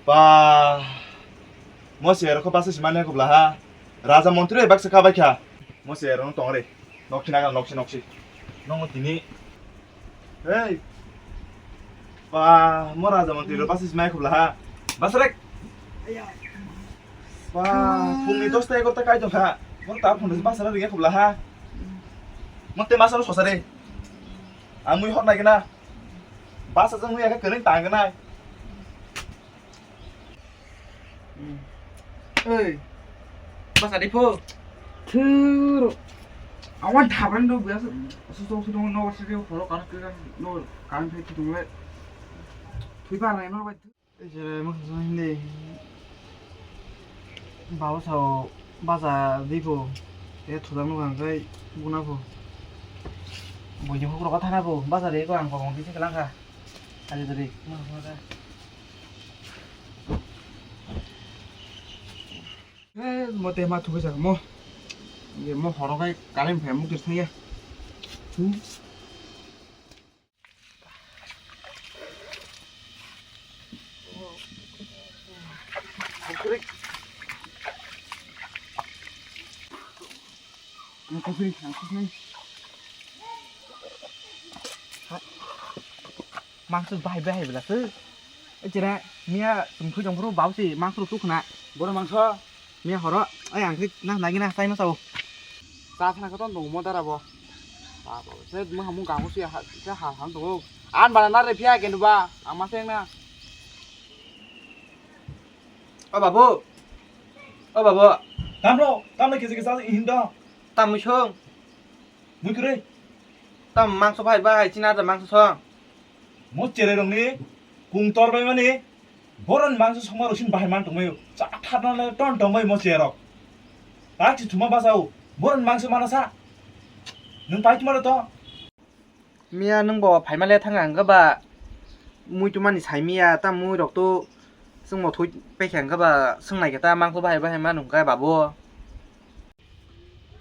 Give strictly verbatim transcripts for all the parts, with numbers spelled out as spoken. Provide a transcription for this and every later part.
Ba, mo se rokho basa simani kubla ha. Raja montri bai baksa ka bai kha. Mo se rong tong re. Noksi naga noksi noksi. Nongo tini. Hey. Ba, mo raja montri rok basa simani kubla ha. Basa rek. Ba, phungni dos ta egarota kai tong kha. Mo ta phungni basa rek kubla ha. Mo te masa sosa re. Ang mui hor nai gana. Basa jang mui aka kering tang gana. Ei, basa di pho. Thur. Awan thabran do biasa. Su su su no no su su horo kan ke no kan phe tu le. Thui ba nai no ba. Ei, je mo su hindi. Bawa sao basa di pho. E thudang no kan kai buna pho. Bo je hukro ka thana pho. Basa de ko ang ko bong di se kalang kha. Ari dari. Eh, mo te ma thubi sa mo. Ye mo horo kai kalim phe muk thang ya. Hmm. Ang kufri, ang kufri. Mangso bahai bahai bela se. Ejera miya tungpui tongphuru bausi mangso tu khna. Boro mangso miya horo ai ang kri na nagi na sai ma sao. Ta thana ko ton dong mo dara bo. Ba ba se mo hamu ga mo si ha se ha han to. An bana na re phia ke ba ang ma seng na. O babu. O babu. Tamro, tamro kisi kisa hindo. Tam musung. Mui kwrwi. Tam mangso phai bai, china da mangso song. Mo cherai rokni kung tor bai mani, boron mangso songma rok sin bahai man tongmai o. Cha thar na le ton tongmai mo cherai rok. Ta chi thuma basao, boron mangso mana sa. Nung pai thuma to. Miya nung bo phaima le thang ang ba mui tu mani sai miya, ta mui rok tu sung mo thui pe khe ang ba sung nai khe ta mangso bahai bahai ma nung ka babu.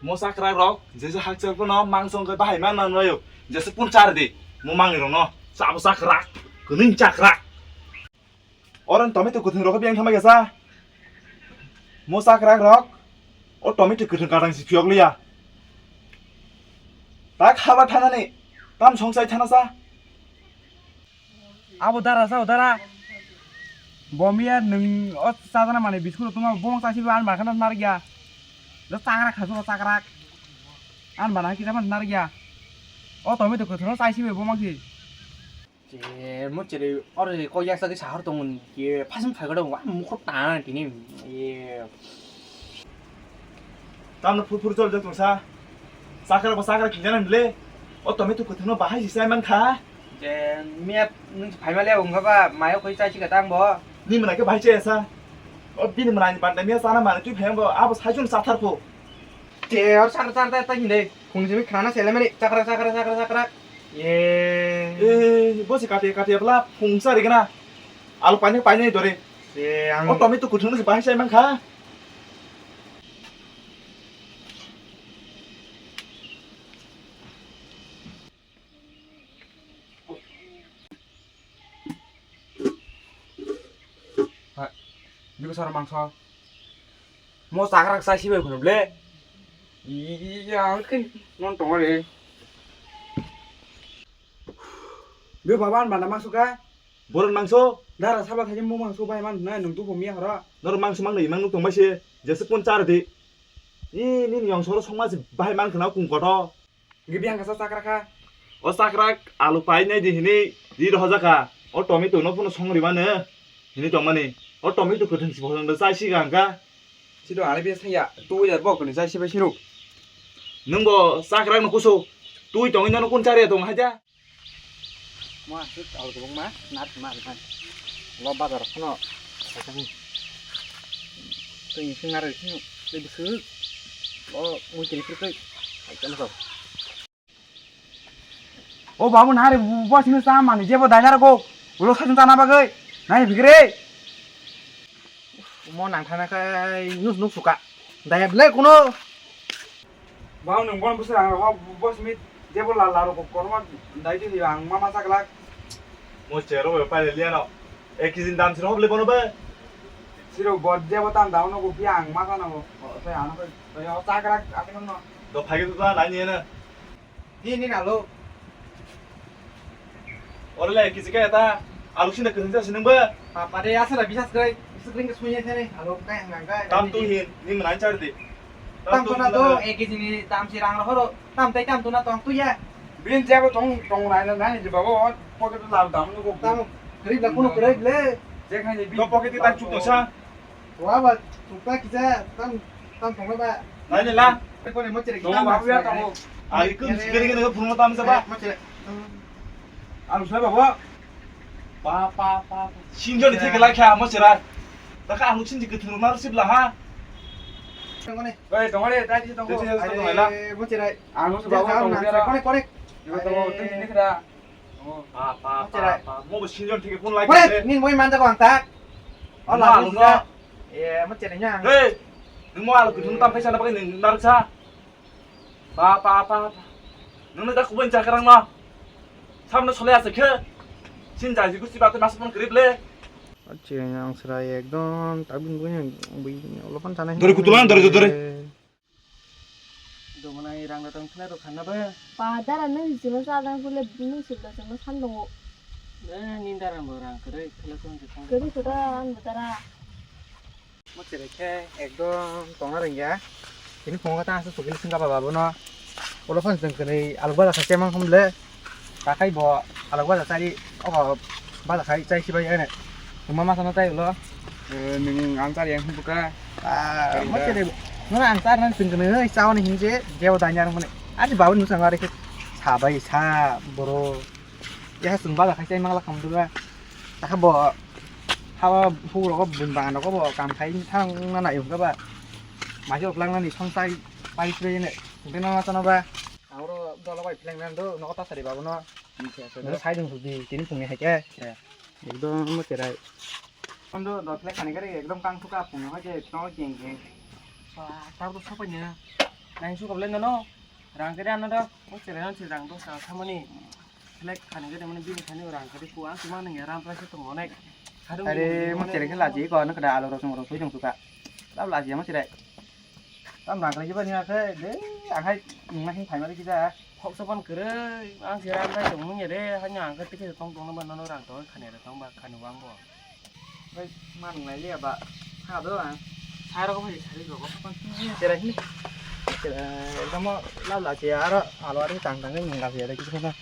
Mo sakra rok, jesa hakchal pono mangso wngkhe bahai man man rayo, jesa pun char di, mo mangni rokno, sabo sakra, kwnwi chakra. Oron tomato kwthwng rok biyang thama kesa. Mo sakra rok, o tomato kwthwng kadang si phiyok liya. Tak haba thanani, tam songsai thana sa. Abo dara sao dara. Bomiya nwng o chajana mani biscuit tuma bong chasi ba an markhana narikya. Do chakra khasu chakra. An bana kisa man narikya. O tomato kwthwno chaisi bai bomang si. Je mo chiri oro ko yaksa ke sahar tong ni ke phasing phai gado wa mukho ta tini. Ye. Tamno phur phur chol jak tongsa. Sakra ba sakra kinjana mile. O tomato kwthwngno bahai si sai man kha. Je miya nung phaima le wngkha ba mayo khoi chai chika tang bo. Ni mwnai khe bahai chaya sa. O bini mwnai ni banda miya sana mani twi phai bo abo sai chun sathar pho. Te or sakra sakra ta ta hinde. Phung simi khana sele mani chakra chakra chakra chakra. Ye. Eh, bo se kate kate bla phung sa rigna. Alu pani pani dore. Ye ang. O tomato kwthwngno se bahai sai man kha. Hai, biko sar mangso. Mo chakra chai sibai khunu ble. Iya, ang khe non tong re. Be baba an bana mangso ka? Boron mangso? Dara saba thai mo mangso bai man na nung tu bo miya horo. Nor mangso mang ni mang nuk tong bai se. Jese pon char di. Ni ni ni yang soro song ma se bai man khna kung koto. Hingke biyang kasa chakra kha. O chakra alu pai nai di hini ri rohorjak kha. O tomato no phano song rimani hini tongmani. O tomato kwthwng si phano chai si kha hingka. Siro ani biya saya tu ya bok ni chai si bai siro. Nwng bo chakra no kusu tui tongwi nono kun chari tong haja. Mo aswk alu kwbangma nat ma rwkha. Lo bazar phano khaisani. Twi sing naro sing twi bwswk. O mui tini phirkhe khaisa masa. O babu nare bo sini sa mani jebo daina rwgo. Ulo sajung tana bagwi. Nai bigre. Mo nang thana khai nus nuk suka. Daya belai kuno. Bang nung bon busur ang ho bos mit jebo la la rok korma dai di ang mama saklak. Mo chero be pai liya no. Ek kg dam sino hoble bono be. Siro bot jebo tam daw no gupi ang ma ka no. O, sai ano ko, sai o chakra akin no. Do phai tu ta nai ni na. Ni ni na lo. Ore le kisi ka ta. Alu sina kisa sina ba. Papa de asa da bisas kai. Bisas ring ke sunya sene. Alu kai ang kai. Tam tu hin, ni mana char de. Tam tu na do, ek kg ni tam si rang ro horo. Tam tai tam tu na tong tu ya. Bin jabo tong, tong nai na nai je babo, pocket la dam no ko. Tam, garib la kuno garib le. Je khai ni bin. To pocket ta chuk to sa. Wa ba, chuk ta kisa, tam, tam tong ba. Nai ne la. Ko ne mo chere. Tong ba ya tong. Ari kun sikari ke ne phun tam sa ba. Mo chere. Alu sa babo. Pa, pa, pa, pa. Sinjoni theke lai kha mo chera. Ta kha ang sinji ke thuru mar sibla ha. Tong ne. Oi, tong re, ta ji tong. Te, te, te, te, te. Mo chera. Ang se babo tong re. Kore, kore. Yo to te ni khra. Pa, pa, pa, pa. Mo bo sinjon theke phone lai. Kore, ni moi man jago ang ta. Ola alu no. E, mo chera nya. Hey. Nung mo alu kuthum tam phaisa na bagwi nung narsa. Pa, pa, pa, pa. Nung na da kubun chakrang no. Samno solai asa khe. Sin jai jigu si bate mas pon krip le. Achi ang serai ekdom tabin bui bui olopan sana. Dori kutulan, dori, dori. Domonai rang datang khna ro khanna ba. Pa dara nung jima sa dang kule nung sibla sibla san dongo. Eh, ni dara bo rang kare khla kon se. Kare kota ang dara. Mo chwrai khe ekdom tongna rwngya. Tini phungo ta aswk sugui singka baba bono. Ulo phano chwng kwnwi alok baja khai chemang hom le. Takhai bo alok baja chari, obo baja khai chai sibai ene. Tuma ma sana chai ulo. Eh, nwng ang chari ang hum buka. Ah, mo chwrai. Nono ang char nang chwng kwnwi chawani hinje jebo danyar mone. Ani babuni mwsang ari khe sabai sa boro. Yaha chwng baja khai chai mangla khamduga. Takha bo haba hugrogo bun bagan rogo bo kam khai thang na nai hwnkhe ba. Maji uklak nani song chai pai chwrai ne. Hwnkhe no chano ba. Ang oro dolo bai phleng nang do nogo ta sari babono. Nini sai dong sudi tini phungni hai khe. Ekdom mo cherai. Kondo do phleng khani gari ekdom kang thuka phungni hai khe no jeng jeng. Ba tar do sopai ne. Nang su kable no no. Rang kere ano do. Mo cherai no se rang do sa thamani. Selek khani gede mani bini khani rang kari ku ang tuma nang ram price tong onek. Are mo chereng khe laji ko ano kada alo rosong rosoi dong suka. Lam laji mo cherai. Tam rang kari bani akhe de akhai nang hin phai mari kisa. Hok sopan kere ang se ram price tong mung de hanya ang kati kisa tong tong na ba nono rang tong khani re tong ba khani wang bo. Bai, manung lai liya ba. Ha do ang. Sai rok bai sai rok. Cherai hin. Cherai, ekdom la la che aro alo ari tang tang ni la che da kisa na.